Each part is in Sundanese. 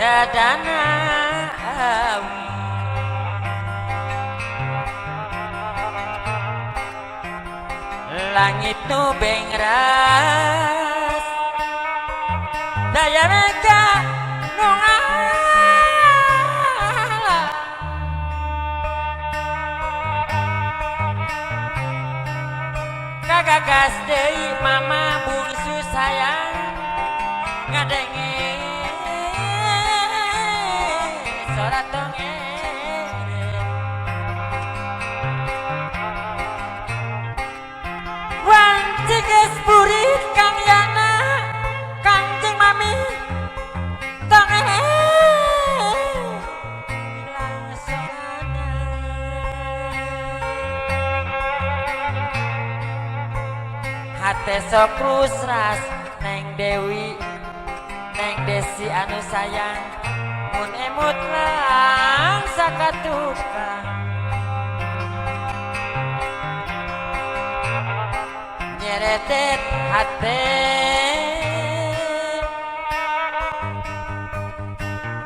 Sadana langit nu bengras daya mega nu ngala kagagas deui mama bungsu sayang ngadenge sora tongeret wanci geus burit Kang Yana Kangjeng Mami tongeret ilang sorana hate sok rusras Neng Dewi Neng Desi anu sayang mun emut lang sakatukang nyeretet hate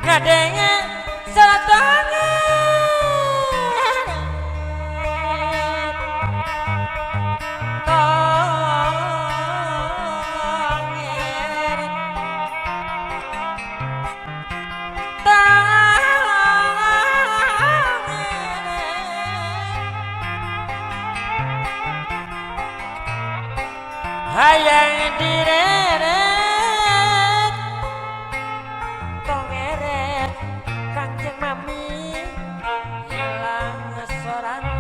ngadenge saratangan tongeret hayang direret tongeret Kangjeng Mami hilang sorana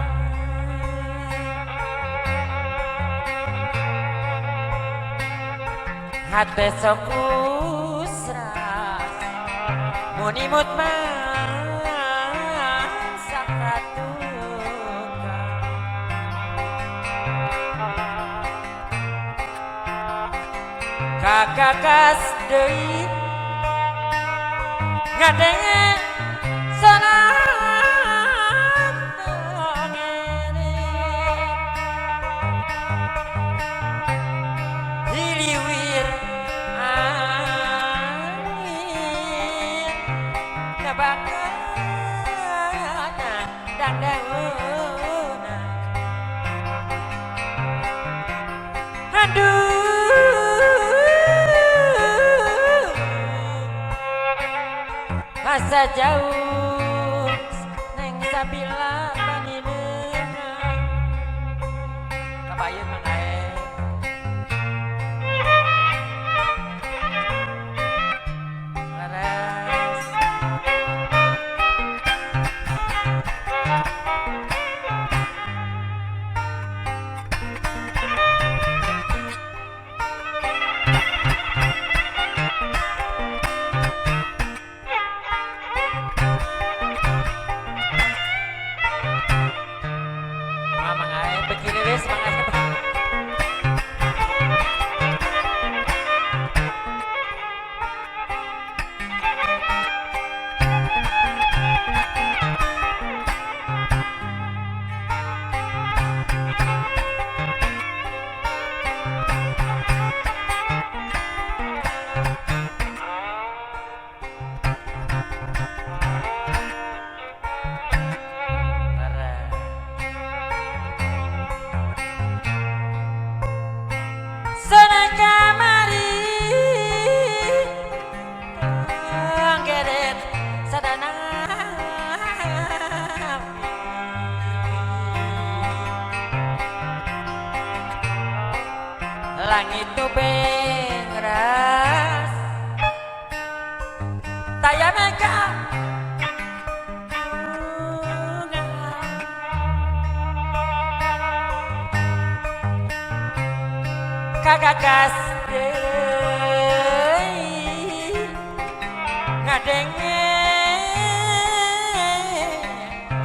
hate sok usras munimut sakatuka kakakas deui ngadenge salat tongeret hiliwir angin nebakana dangdauna aduh asa jauh Neng Sabila pangineungan kabayun Mang Ae leres Mang Ae begini wis Mang Ae. Sana kamari tenggeret sadana langit nu bengras taya mega kagagas deui ngadenge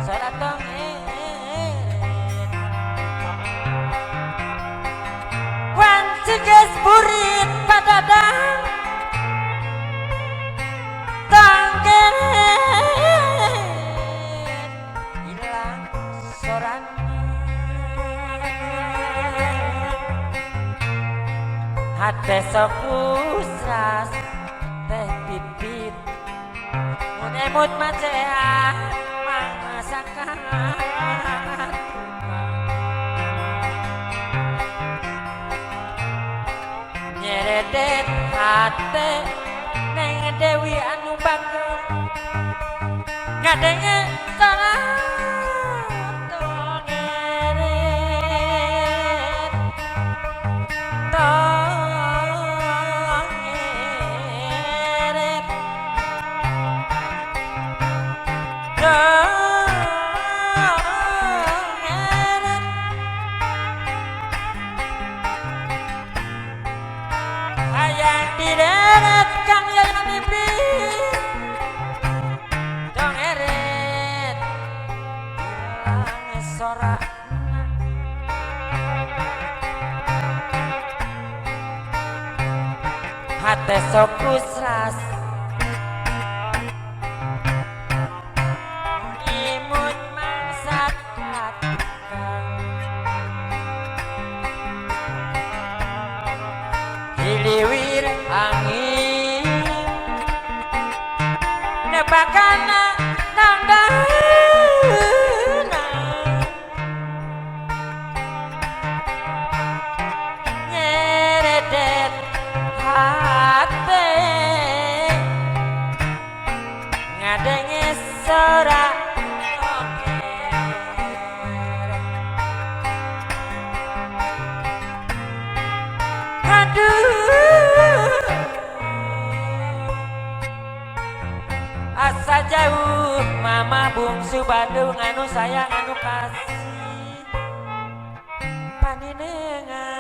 sora tongeret wanci geus burit padadang tanggeret ilang sorana hate sok usras teh pipit Emut macehan mangsakan nyeredet hate Neng Dewi anu bager ngadenge salah tongeret tongeret tongeret hayang dideret Kang Yayan Iblis tongeret ilang sorana hate sok kusras imut mangsa katukang hiliwir angin nepakana nangdana nyeredet hate ngadenge sora tongeret. Aduh, asa jauh mama bungsu Bandung anu sayang anu kasih paninengan.